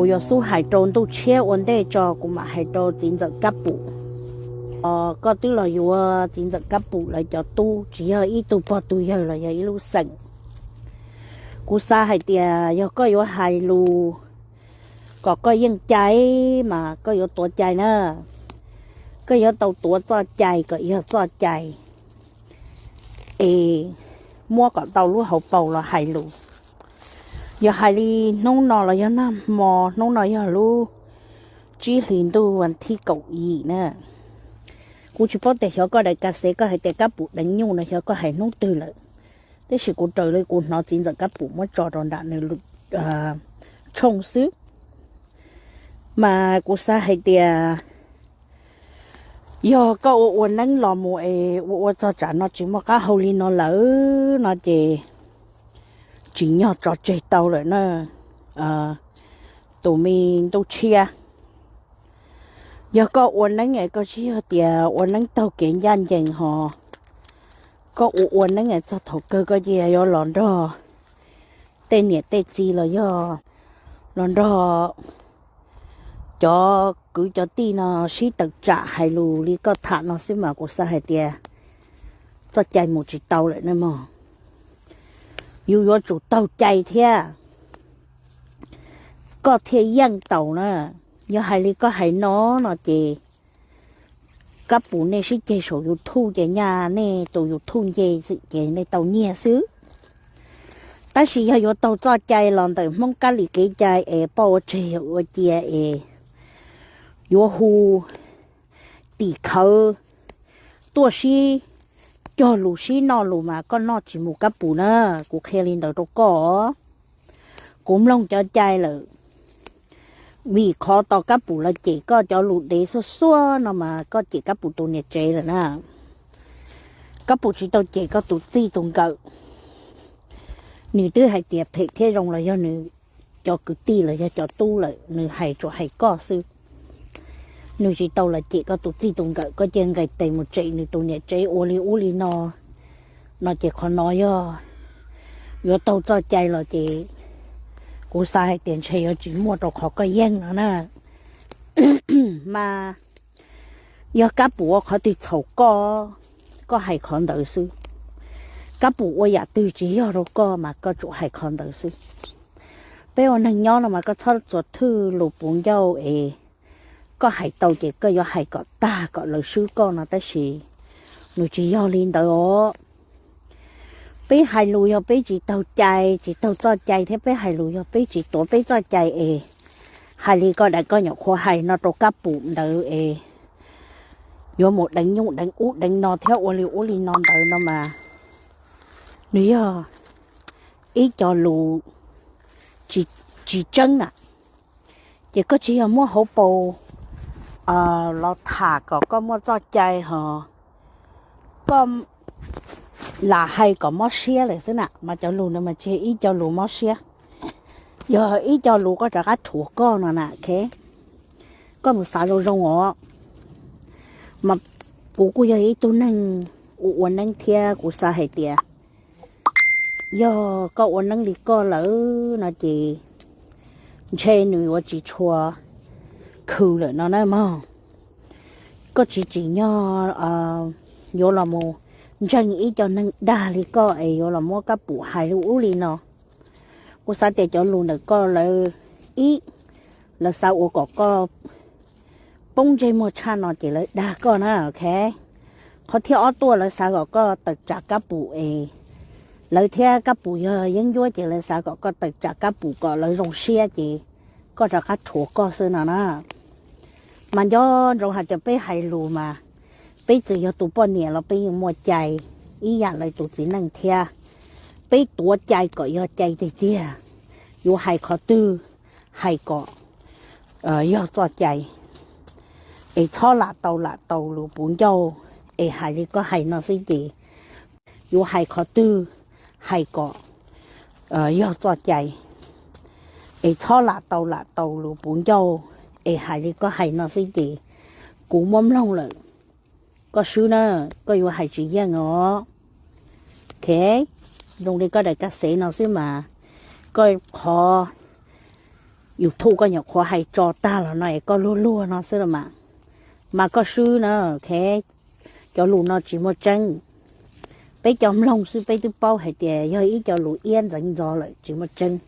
Kuv yuav xub hais rau Ntuj Tshiab ua ntej tso kuv mam hais rau txiv ntxawm Kab Pum. Koj twb los yuav txiv ntxawm Kab Pum lawv cov tub, tsis yog ib tug pog tug yawg los yog ib lub xeem. Kuv xav hais tias yog koj yuav hais lus kom koj yeej cai mas koj yuav tuav cai na. Koj yuav tau tuav txoj cai kom yog txoj cai es muab kom tau lub hauv paus los hais lus. Yog hais li hnub no los yog nag hmo, hnub no yog lub tsib hlis ntuj vas thib kaum yim na. Kuv tsis paub tias xyov koj daim ka xev koj hais tias Kab Pum deev nyuj no xyov koj hais hnub twg lawm, tab sis kuv raws li kuv hnov txiv ntxawm Kab Pum muab tso rau nram nws tshooj xwb. Mas kuv xav hais tias yog koj ua ua neeb los mus es ua ua txog tsam no tsis muaj qab hau li no lawm no ces tsim nyog tso tseg tau lawm na, tus me Ntuj Tshiab. Yog koj ua neeb es koj tsis yog tias ua neeb taug kev ncaj ncees ho, koj ua ua neeb es txog thaum kawg koj cia yuav los nrog tej niam tej txiv los yog los nrog cov kwv cov tij no sib tawm tsam hais lus li koj tham no xwb mas kuv xav hais tias txoj cai mus tsis tau lawm na mog. Yus yuav tsum taug cai thiab koj thiaj yeej taus na. Yog hais li koj hais no no ces Kab Pum nej sib ceg saum YouTube ces nyaj nej tus YouTube nce ces nej tau nyiaj xwb. Tab sis yog yuav taug txoj cai los ntawm Hmoob kab li kev cai es poj ua tseg yawm ua cia es yuav hu tim khawv tuaj sib cog lus sib noj lus mas koj noj tsis mus Kab Pum na. Kuv qhia li ntawd rau koj. Kuv mloog cov cai lawm, vim qhov tau Kab Pum los cem koj cov lus dev xuaj xuaj no mas koj cem Kab Pum tus niam tsev lawm na. Kab Pum tsis tau cem koj tus txij tus nkawm. Nws twb hais tias phem thiab zoo los yog nws cov kwv tij los yog cov tub lawm, nws hais tsuas hais koj xwb. Nws tsis tau los cem koj tus txij tus nkawm, koj cia nqes tes mus tsem nws tus niam tsev ua li ub li no, no ces qhov no yog yuav taug txoj cai los ces kuv xav hais tias ntshe yuav tsis muaj rau qhov koj yeej no na. Mas yog Kab Pum ua qhov twg txhaum koj, koj hais qhov ntawd xwb. Kab Pum ua yam twg tsis yog rau koj mas koj tsum hais qhov ntawd xwb. Peb ua neeg nyob no mas koj txhob txuas thwj lus puv ncauj es koj hais tau ces koj yuav hais kom tag kom lawv swb koj no tab sis nws tsis yog li ntawd os. Peb hais lus yog peb tsis taug cai, tsis taug txoj cai thiab peb hais lus yog peb tsis tuav peb txoj cai es hais li koj daim koj nyuam qhuav hais no rau Kab Pum ntawd es yuav mus deev nyuj deev ub deev no thiab ua li ub li no ntawd no mas nws yog ib co lus tsis tseeb na. Ces koj tsis yog muab hauv paus los tham kom koj muaj txoj cai ho koj lam hais kom mob siab lawm xwb na, mas cov lus no mas tsis yog ib co lus mob siab, yog ib co lus koj rov qab rhuav koj no na. Koj mus xav zoo zoo os, mas kuv kuj yog ib tug neeg ua ua neeb thiab kuv xav hais tias yog koj ua neeb li koj lawm no ces ntshe nws yuav tsis tshua khwv lawm no na mog. Koj tsis tsim nyog yuav los mus ntseeg ib co neeg dag li koj es yuav los muab Kab Pum hais li ub li no. Kuv xav tias cov lus ntawm koj lawv, ib, lawv xav ua kom koj poob ntsej muag tshaj no ces lawv dag koj na, ok. Qhov thib ob tuaj lawv xav kom koj tawm tsam Kab Pum es, lawv thiab Kab Pum yog yeeb ncuab ces lawv xav kom koj tawm tsam Kab Pum kom lawv zoo siab ces koj rov qab rhuav koj xwb no na. Mas nco ntsoov hais tias peb hais lus mas peb txawm yog tus poj niam los peb yeej muaj cai ib yam lawv tus txiv neej thiab. Peb tuav cai kom yog cai tiag tiag, yuav hais qhov twg hais kom yog txoj cai, es txhob lam tau lam tau lus puv ncauj es hais li koj hais no xwb ces yuav hais qhov twg hais kom yog txoj cai, es txhob lam tau lam tau lus puv ncauj es hais li koj hais no xwb ces kuv muab mloog lawm. Koj swb na, koj yuav hais tsis yeej os. Ok, zoo li koj daim ka xev no xwb mas koj qhov YouTube koj nyuam qhuav hais tso tag los no es koj luag luag no xwb los mas, mas koj swb na, khe cov lus no tsis muaj tseeb. Peb cov mloog xwb peb twb paub hais tias yog ib co lus iab ntxeev ntxov lawm tsis muaj tseeb.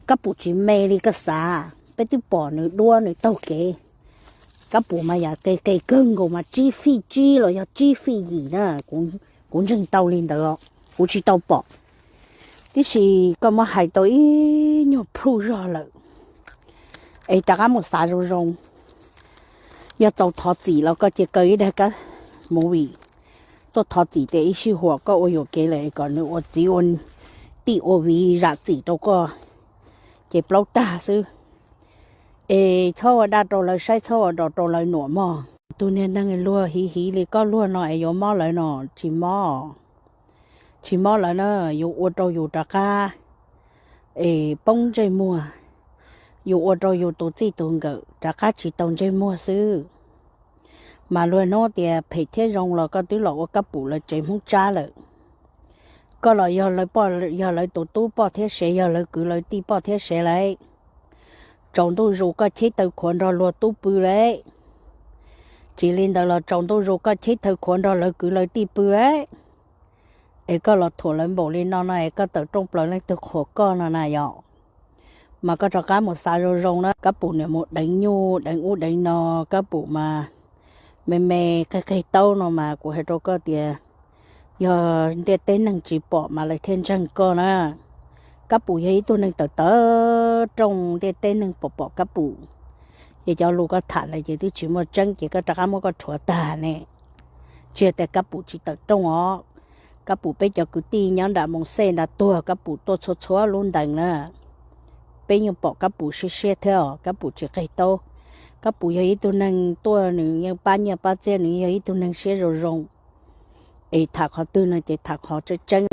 Kab Pum tsis me li koj xav, peb twb pom nws duab nws taug kev. Kab Pum mas yam qis qis kawg nkaus mas tsib fij tsib los yog tsib fij yim na, kuv ntseeg tau li ntawd, kuv tsis tau pom. Tiam sis koj muab hais tau ib nyuag plhuj zog lawm, es rov qab mus xav zoo zoo. Yog txaus thov txim los koj cia kaw ib daim kab movie tuaj thov txim tias ib sij huam koj ua yuam kev lawm es kom nws ua txiv ua tij ua viv zam txim rau koj, ces plaub tag xwb. Es txhob ua dab rau lawv saib, txhob ua dab rau lawv nuam mog. Tus niag neeg luag hiv hiv li koj luag no es yuav mob lawv no, tsis mob. Tsis mob lawv na, yuav ua rau yus rov qab es poob ntsej muag, yuav ua rau yus tus txij tus nkawm rov qab tsis tau ntsej muag xwb. Mas luag hnub tias phem thiab zoo los koj twb los ua Kab Pum lawv tsev Hmoob Tsab lawm. Koj los yog lawv tus tub poj thiab sev, yog lawv kwv lawv tij poj thiab sev lawm. Tsaus ntuj zus koj cheb taw khuav nrog luag tub pw lawm. Tsis li ntawd los tsaus ntuj zus koj cheb taw khuav nrog lawv kwv lawv tij pw lawm. Es koj los thuam lawv npaum li no no es koj tawm rooj plaws leej twg qhuas koj no na yom? Mas koj rov qab mus xav zoo zoo na, Kab Pum niam mus deev nyuj deev ub deev no, Kab Pum mas me me qig qig taub no mas kuv hais rau koj tias yog ntiaj teb neeg tsis pom mas lawv thiaj ntseeg koj na. Kab Pum yog ib tug neeg tawm tawm rooj, ntiaj teb neeg pom pom Kab Pum. Ces cov lus koj tham ntawd ces twb tsis muaj tseeb ces koj rov qab muab koj rhuav tag ne. Tsis yog tias Kab Pum tsis tawm rooj os. Kab Pum peb cov kwv tij nyob nram Moos Xej nram tuag Kab Pum tuaj txhua txhua lub ntees na. Peb yeej pom Kab Pum siab siab thiab os, Kab Pum tsis qig taub. Kab Pum yog ib tug neeg tuaj nws yeej pab nyiaj pab txiaj, nws yog ib tug neeg siab zoo zoo. Es tham qhov twg no ces tham qhov tseeb tseeb.